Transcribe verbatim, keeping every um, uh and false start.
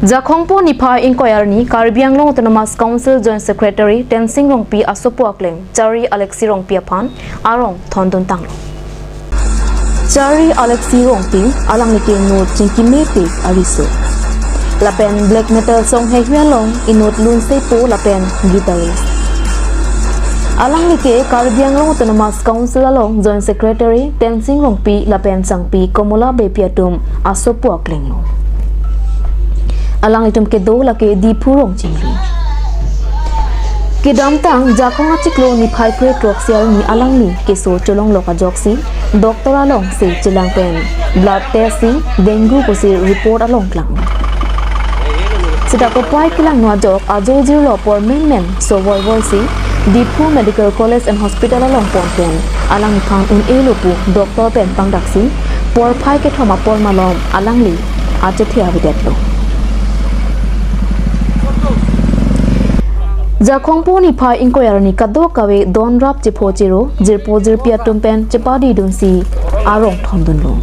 Jakhongpo niphai ingkoi arni Karbi Anglong Autonomous Council Joint Secretary Tensing Rongpi asopo akleng Chari Alexi Rongpi aphan arong thondun tanglo. Chari Alexi Rongpi alangli ke inut chingkimepik ariso lapen black metal song heihui along inut lunsepo lapen guitarist. Alangli ke Karbi Anglong Autonomous Council along Joint Secretary Tensing Rongpi lapen Sangpi Komola Beypi atum asopo aklenglo. Alanglitum kedo lake Diphu rong chinglu. Kedamtang Jakhong achiklo niphai kre throksi arni alangli keso cholonglok ajoksi doctor alongsi chelang pen blood test si dengue pusi report along klang. Seta kopai kelangno ajok ajo jirlo apor menmen so volvolsi Diphu Medical College and Hospital along pon pen alangliphan un-elo pu doctor pen pangdaksi porphai kethom apor malom alangli achethe avedetlo. Jakhongpo niphai ingkoi arni kadokave don rap chepho chero jirpo jirpi atum pen chepadidunsi arong thondunlo.